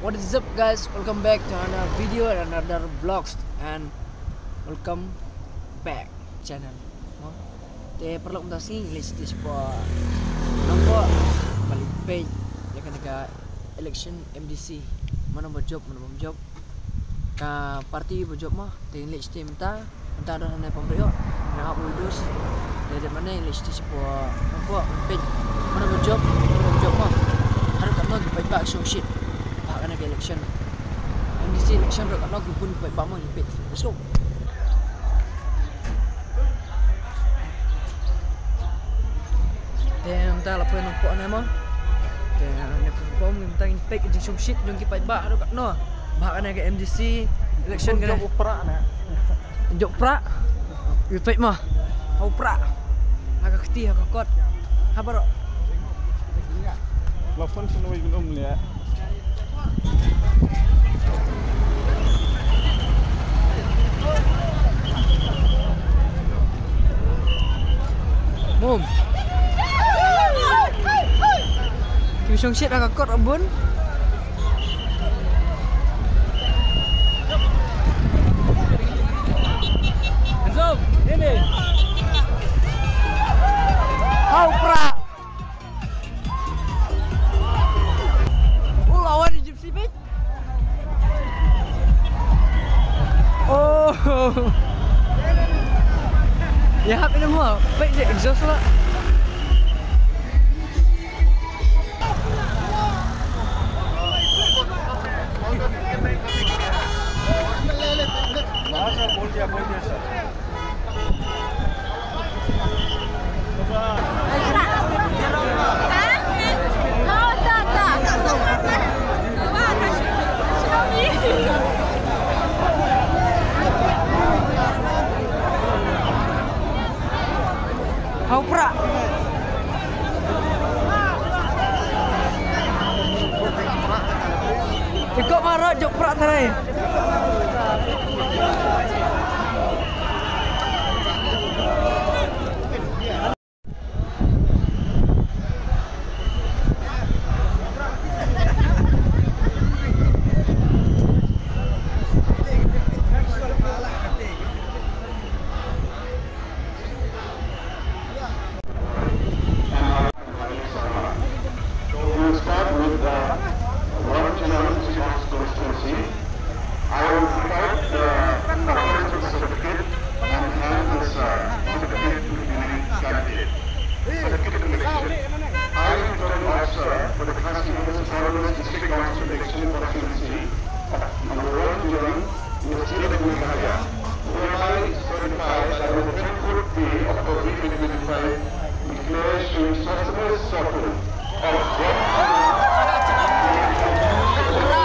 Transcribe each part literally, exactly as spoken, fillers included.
What is up, guys? Welcome back to another video and another vlogs, and welcome back channel. Mo? Te paralok, mynta sngi ngi leit shatei shapoh Nongpoh, ban leit peit ïa kane ka election M D C, mano ba jop, mano bym jop. Ka party ba jop mo, te ngi leit shatei mynta. Mynta don hangne pamriok, nang hap u dus. Te dei mynne leit shatei shapoh Nongpoh, peit mano ba jop, mano bym jop mo. Haduh katno ki paidbah ki shong shit ha kane ka election, M D C election. Haduh katno ki bun ki paidbah mo, ngin peit. Let's go. Te mynta la poi Nongpoh ne mo. Te ne pom mynta ngin peit ka jingshong shit jong ki paidbah haduh katno ba ha kane ka M D C election kane. Jop u prah ne. Jop prah. Ïa peit mo. Ha u prah. Ha ka kti, ha ka kot. Ha baroh. La phone shen wei kin um lia. Mom. Ki shong shit ha ka kot bun. Handsome, ini. Hau pra. Oh, lawan Egypt sih, baik. Oh. Ya, hap ini mo. Baik, dia exhaust lah. Hau pra. Ikut marot jok pra tadi. We'll start with the Rawang City Council constituency. I will provide the authority certificate and hand this, uh, certificate to the candidate. Certificate of election. I, returning officer for the Khasi Hills Autonomous District Council election constituency of Rawang City, in the state of Meghalaya, hereby certify that on the twenty-fourth day of February twenty twenty-five, declare Shri Sosthenes Sohtun of Rawang City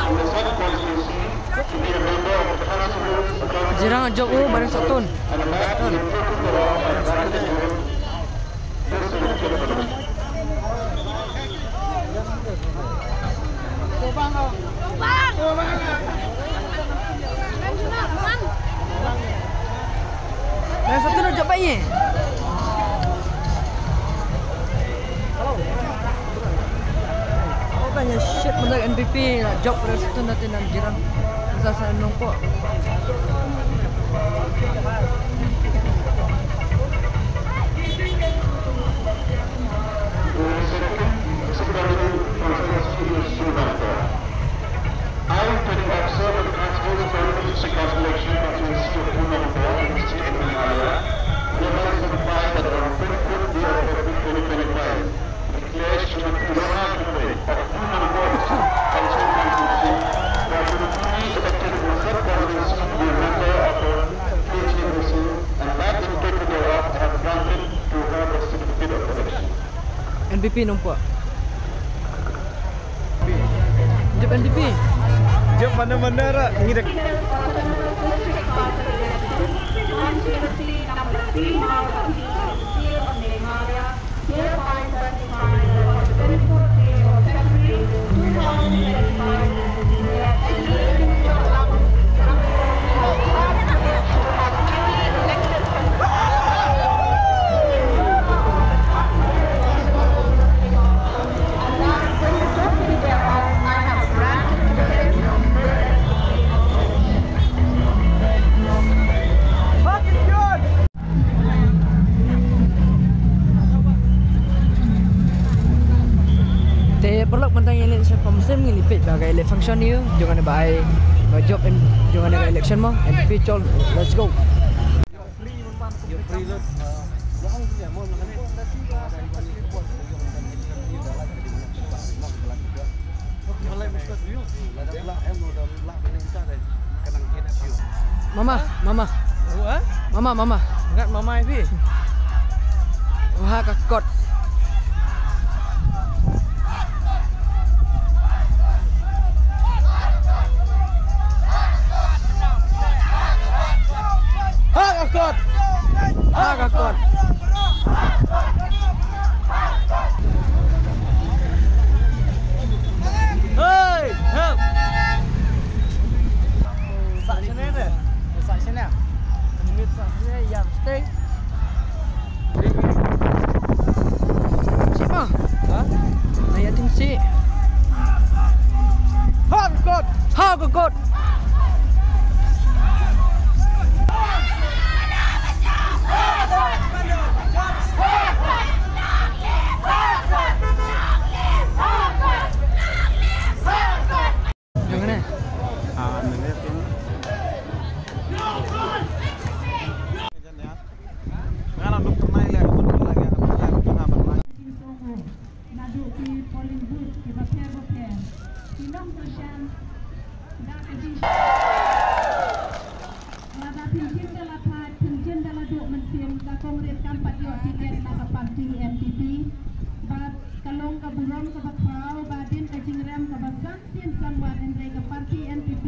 in the said constituency to be a member of the Khasi Hills Autonomous Jirang jok u Badan Sohtun. And a match in the program of Yang satu nak jumpa ye. Oh, banyak shit mendak N P P nak jumpa dari situ nanti nak girang. Masa saya numpuk. I, returning officer for the Khasi Hills Autonomous District Council election constituency of Punong Board in the state of Meghalaya, hereby certify that on twenty-fourth day of February twenty twenty-five, declare Srimati Rona Kublai of Punong Board, Council constituency, that she was duly elected in the said constituency to be a member of the K H A D C, and that in paper thereof I have granted to her the certificate of election. N P P numpuk. Jop N P P. Jop mana-mana ra ngi dak. Sem ngi lipit ba ka ele function ïa jong ne ba ai ba job em jong ne ba election mo em pi chol. Let's go. Mama, mama. Wah? Mama, mama. Ngat mama pi. Wah, ka kot. Ha ka kot. Ha ka kot. Hey, help. Sa sene de. Sa sene. Minit sa sene yang stay. Sip ah. Ha? Naya ting si. Ha ka kot. Ha ka kot. Naduh ki polling booth kiba pher ba pher. Ki nongkyrshan da ka jing. Lada pynjin da la thait, pynjin da la duh mynsiem, ka Congress kam pat ïoh tiket na ka party N P P. Bad ka long ka burom kaba khraw, ba hadien ka jingrem kaba san sien san wat, hynrei ka party N P P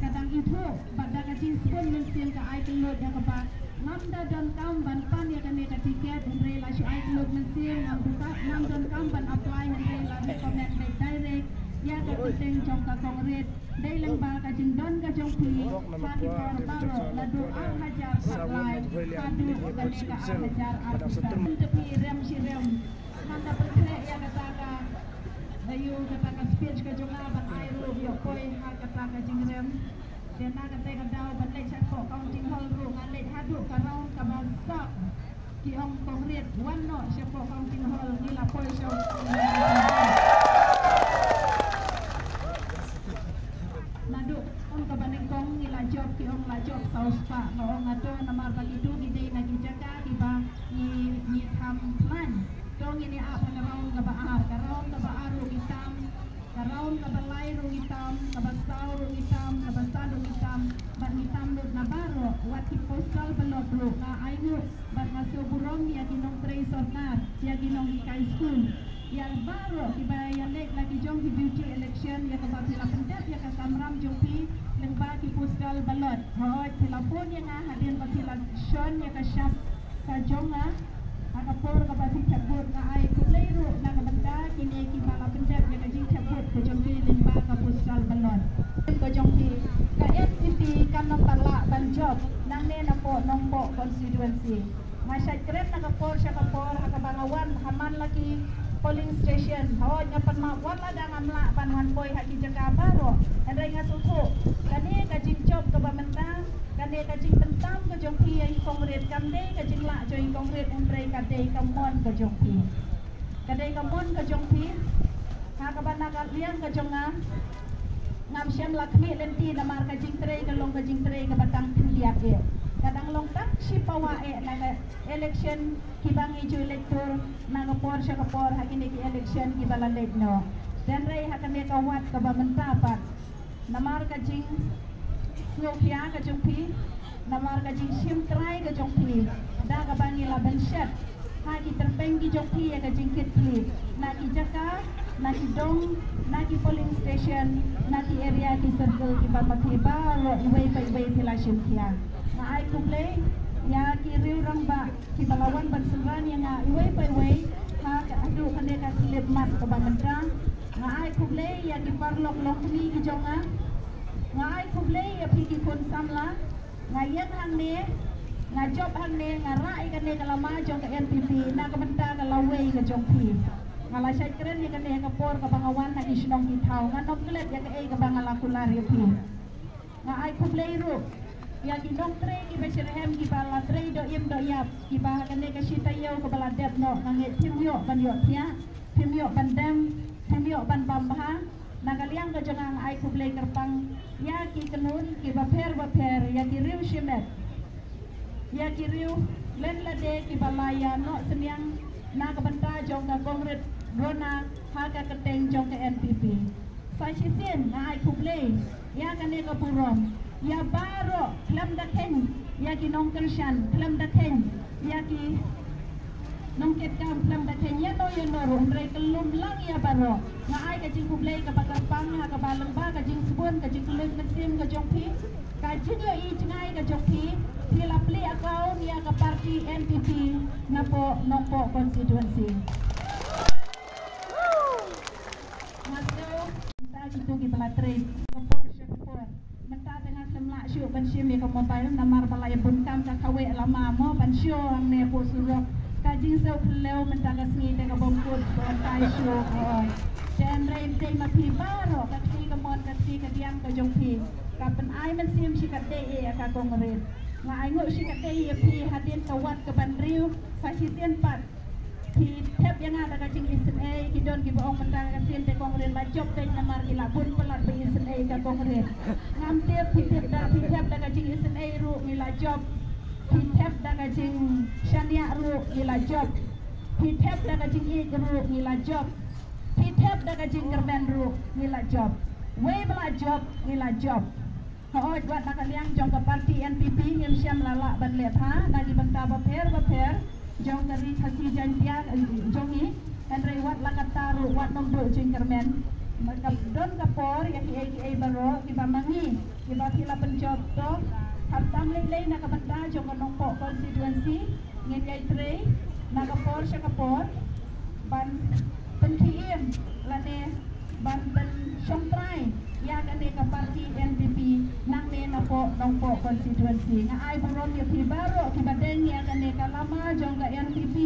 ka dang ithuh bad da ka jingsbun mynsiem ka ai kylluid ïa kaba ngam da donkam ban pan ïa kane ka tiket, hynrei la shu ai kylluid mynsiem, ngam donkam, ngam donkam ban apply, hynrei la recommend direct ïa ka kyrteng jong ka Congress. Dei lyngba ka jingdon ka jong phi ha ki por baroh, naduh ar hajar khatlai haduh kane ka ar hajar arphew san. Te phi rem shi rem. Ngan da pynkhreh ïa kata ka, ïa kata ka speech ka jong nga ban ai ruh ïoh poi ha kata ka jingrem. Te na kata ka daw ban leit shapoh counting hall ruh nga leit haduh ka round kaba sah. Ki ong Congress wan noh shapoh counting hall, ngi la poi shapoh. Naduh ong kaba nyngkong ngi la jop, ki ong la jop saw spah. Nga ong hato, namar ba kitu ki dei na ki jaka kiba ngi, ngi tham plan. To ngin ïa ap ha ka round kaba ar, ka round kaba ar ruh ngi tam, ka round kaba lai ruh ngi tam, kaba saw ruh ngi tam, kaba san ruh ngi tam, bad ngi tam lut na baroh, wat ki postal ballot ruh nga ainguh, bad nga sngewburom ïa ki nongtrei sorkar, ïa ki nonghikai skul, ïa baroh kiba ïaleit la ki jong ki duty election, ïa kaba phi la pyndep ïa ka kamram jong phi lyngba ki postal ballot. Hooid, phi la phone ïa nga hadien ba phi la shon ïa ka shap ka jong nga ha ka por kaba phi thep vote. Nga ai khublei ruh na ka bynta kine kiba la pyndep ïa ka jingthep vote ka jong phi lyngba ka postal ballot. Ka jong phi, ka N P P kan ym pat lah ban jop nangne napoh Nongpoh constituency. Nga shait kren na ka por sha ka por ha kaba nga wan ha man la ki polling station. Hooid, nga pan ma wan la da ngam lah ban wan poi ha ki jaka baroh. Hynrei nga sngewthuh kane ka jingjop kaba mynta, kane ka jingpyntam ka jong phi ïa i Congress kam dei ka jinglah jong i Congress, hynrei ka dei ka mon ka jong phi. Ka dei ka mon ka jong phi. Ha kaba na ka liang ka jong nga, ngam shym la khmih lynti namar ka jingtrei ka long ka jingtrei kaba tang khyndiat eh. Ka dang long tang shi pawa eh na ka election kiba ngi ju leit tur na ka por sha ka por ha kine ki election kiba la leit noh. Hynrei ha kane ka wad kaba mynta pat, namar ka jingsngewkhia ka jong phi, namar ka jingshim trai ka jong phi, da kaba ngi la bynshet ha ki tyrpeng ki jong phi ïa ka jingkit khlieh na ki jaka, na ki dong, na ki polling station, na ki area, ki circle kiba ma phi baroh iwei pa iwei phi la shim khia. Nga ai khublei ïa ki riew rangbah kiba la wan ban synran ïa nga iwei pa iwei ha ka, haduh kane ka khyllipmat kaba mynta. Nga ai khublei ïa ki paralok longkmie ki jong nga. Nga ai khublei ïa phi ki khun samla. Nga ïeng hangne, nga jop hangne, nga rah ïa kane ka lama jong ka N P P na ka bynta ka lawei ka jong phi. Nga la shait kren ïa kane ha ka por kaba nga wan ha ki shnong ki thaw. Ngan ym klet ïa kaei kaba nga la kular ïa phi. Nga ai khublei ruh ïa ki nongtrei kiba shitrhem, kiba la trei doh im doh ïap, kiba ha kane ka shi taïew kaba la dep noh, nga ngeit phim ïoh ban ïohthiah, phim ïoh ban dem, phim ïoh ban bam bha. Na ka liang ka jong nga nga ai khublei kyrpang ïa ki kynhun kiba pher ba pher, ïa ki riew shimet, ïa ki riew lyndet kiba la ïa noh synñiang na ka bynta jong ka Congrade Rona ha ka kyrteng jong ka N P P. Sa shisien nga ai khublei ïa kane ka burom ïa baroh khlem da kheiñ ïa ki nongkyrshan, khlem da kheiñ ïa ki nongkitkam, khlem da kheiñ ïa no ïa no ruh, hynrei kyllum lang ïa baroh. Nga ai ka jingkhublei kaba kyrpang ha kaba lyngba ka jingsbun, ka jingkyllut mynsiem ka jong phi, ka jingïohi jngai ka jong phi, phi la plie account ïa ka party N P P napoh Nongpoh constituency. Nga sngew mynta kito kiba la trei ka por sha ka por. Mynta te nga khlem lah shuh ban shim ïa ka mobile namar ba la ïa bun kam ka kawei lama mo ban shu hangne hapoh surok. Ka jingsngewthuh mynta ka sngi te ka bym kut ban kai shuh, oi. Te hynrei te ma phi baroh, ka kti kamon, ka kti kadiang ka jong phi, ka pynai mynsiem shikatdei ïa ka Congrade. Nga ai nguh shikatdei ïa phi hadien ka wat ka ban riew. Sa shisien pat phi thep ïa nga da ka jingisynei. Ki don kiba ong mynta ka sien te Congrade la jop beit namar ki la bun palat ba isynei ka Congrade. Ngam tip phi thep da, phi thep da ka jingisynei ruh ngi la jop. Phi thep da ka jingshaniah ruh ngi la jop. Phi thep da ka jingïeit ruh ngi la jop. Phi thep da ka jingkyrmen ruh ngi la jop. Wei ba la jop ngi la jop. Hooid, wat na ka liang jong ka party N P P ngim shym la lah ban leh bha na ki bynta bapher bapher jong ka ri Khasi Jaiñtia, eh, jong ngi. Hynrei wat la katta ruh wat nym duh jingkyrmen. Ma ka don ka por ïa kiei kiei baroh kiba ma ngi kiba phi la pynjop to, khamtam lei lei na ka bynta jong ka Nongpoh constituency, ngin ïai trei na ka por sha ka por ban pynkhie im lane ban pynshongtrai ïa kane ka party N P P nangne napoh Nongpoh constituency. Nga ai burom ïa phi baroh kiba deng ïa kane ka lama jong ka N P P.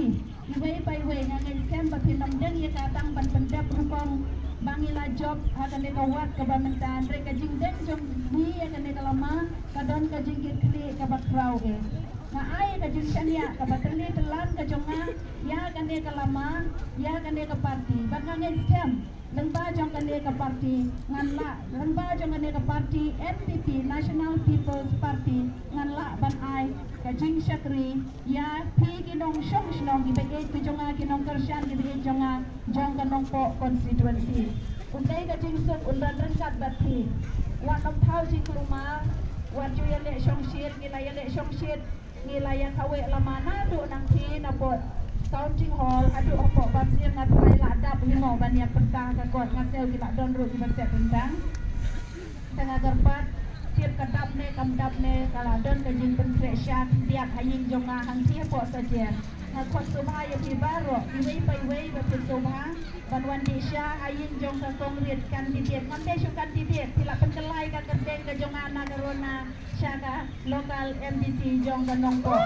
Iwei pa iwei nga ngeit skhem ba phin ym deng ïa ka tang ban pyndep rukom ba ngi la jop ha kane ka ward kaba mynta, hynrei ka jingdeng jong ngi ïa kane ka lama ka don ka jingkitkhlieh kaba khraw eh. Nga ai ka jingshaniah kaba tylli tyllan ka jong nga ïa kane ka lama, ïa kane ka party. Bad nga ngeit skhem lyngba jong kane ka party ngan lah, lyngba jong kane ka party N P P, National People's Party, ngan lah ban ai ka jingshakri ïa phi ki nongshong shnong kiba ïeit ki jong nga, ki nongkyrshan kiba ïeit jong nga jong ka Nongpoh constituency. Un dei ka jingsuk un don ryngkat bad phi. Wat nym thaw jingkulmar, wat ju ïaleh shongshit, ngi la ïaleh shongshit, ngi la ïa kawei lama naduh nangphi napoh Counting Hall haduh hapoh Bamsir. Nga trai la dap hi mo ban ïa pyrta ka kot, nga sngew ki la don ruh kiba set ryndang. Te nga kyrpad, tip ka dap ne kam dap ne, ka la don ka jingpynkhreh sha khyndiat ha ïing jong nga hangtei hapoh Sajer. Nga khot sngewbha ïa phi baroh, iwei pa iwei ba phi sngewbha ban wan dih sha ha ïing jong ka Congrade candidate. Ngam dei shu candidate, phi la pynkylla ka kyrteng ka jong nga na ka Rona sha ka local M D C jong ka Nongpoh.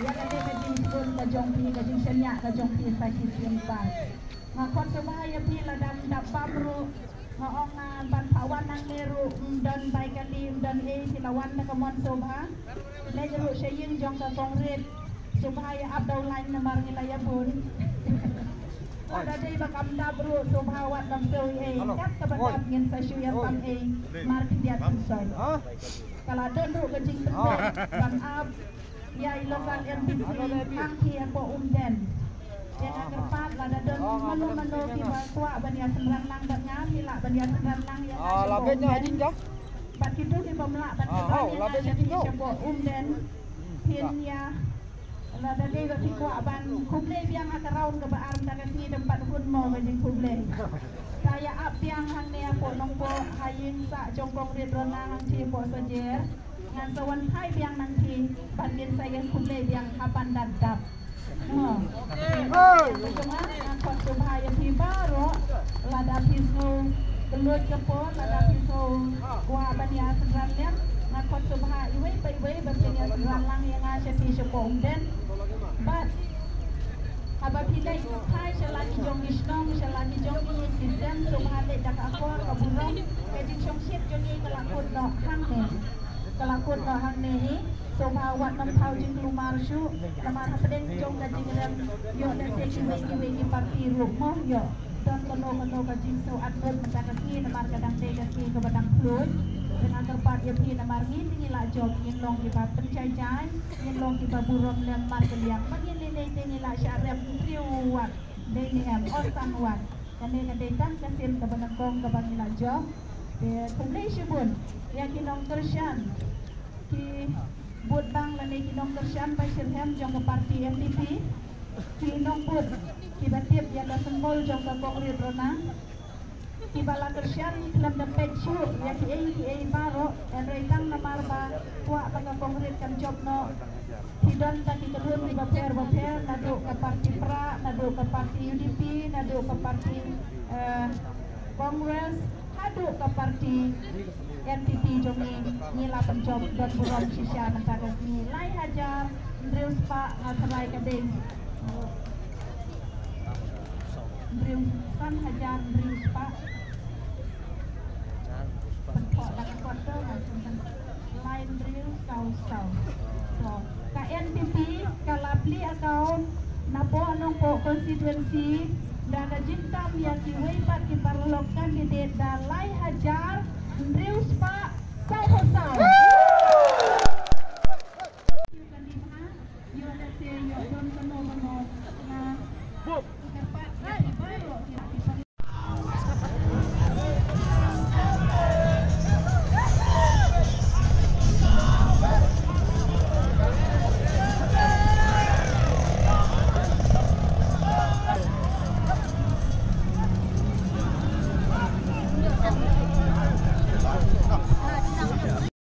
Ïa ka dei ka jingsngewbha ka jong phi, ka jingshaniah ka jong phi sa shisien pat. Nga khot sngewbha ïa phi lada ym dap bam ruh. Nga ong nga ban phah wan nangne ruh, ym don bai kali, ym don ei, phi la wan da ka mon sngewbha. Leit ruh sha ïing jong ka Congrade. Sngewbha ïa ap da u lain namar ngi la ïa bun. Lada dei ba kam dap ruh sngewbha wat nym sngewbha ei. Kat kaba dap ngin sa shu ïa sam ei. Mar khyndiat pynshoi. Ka la don ruh ka jingpynbeit ban ap ïa i local M D C hangtei hapoh Umden. Te nga kyrpad lada don mano mano kiba kwah ban ïa synran lang bad nga, phi lah ban ïa synran lang ïa nga shapoh Umden. Bad kito ki bym lah ban synran ïa nga shapoh Umden, phin ïa, lada dei ba phi kwah ban khublei biang ha ka round kaba ar mynta ka sngi, dang pat hun mo ka jingkhublei. Ta ïa ap biang hangne hapoh Nongpoh ha ïing sah jong Congrade Rona hangtei hapoh Sajer. Ngan sa wan phai biang nangtei ban ngin sa ïeng khublei biang ha Pandan dap. Mo. Ka jong nga, nga khot sngewbha ïa phi baroh, lada phi sngew kylluid ka por, lada phi sngew kwah ban ïa synran lang, nga khot sngewbha iwei pa iwei ba phin ïa synran lang ïa nga sha phi shapoh Umden. Bad haba phi leit phai sha la ki jong ki shnong, sha la ki jong ki ïing ki sem, sngewbha leit da ka akor ka burom, ka jingshongshit jong ngi ka la kut noh hangne. Ka la kut noh hangne hi. Sngewbha wat nym thaw jingkulmar shuh, namar hapdeng jong ka jingrem ïoh lehse kiwei kiwei ki party ruh mo ïoh don kano kano ka jingsngewthuh mynta ka sngi, namar ka dang dei ka sngi kaba dang pluid. Te nga kyrpad ïa phi namar ngi te ngi la jop, ngin long kiba pynjai jai, ngin long kiba burom lem markylliang. Ba ngin lei lei te ngi la shah rem hynriew wat, dei ne em, o san wat. Kane ka dei tang ka sien kaba nyngkong kaba ngi la jop. Te khublei shibun ïa ki nongkyrshan, ki bud bang lane ki nongkyrshan ba shitrhem jong ka party N P P, ki nongbud kiba tip ïa ka symbol jong ka kong Rit Rona, kiba la kyrshan khlem da peit shuh ïa kiei kiei baroh, hynrei tang namar ba kwah ba ka kong Rit kan jop noh. Ki don tang ki kynhun kiba pher ba pher, naduh ka party Prah, naduh ka party U D P, naduh ka party, eh, Congress, haduh ka party N P P jong ngi, ngi la pynjop don burom shisha mynta ka sngi. Lai hajar hynriew spah, nga tharai ka dei hynriew, san hajar hynriew spah. Pynpok da ka kot to, lai hynriew saw saw. To ka N P P ka la plie account napoh Nongpoh constituency da ka jingkam ïa kiwei pat ki paralok candidate da lai hajar hynriew spah sawphew saw.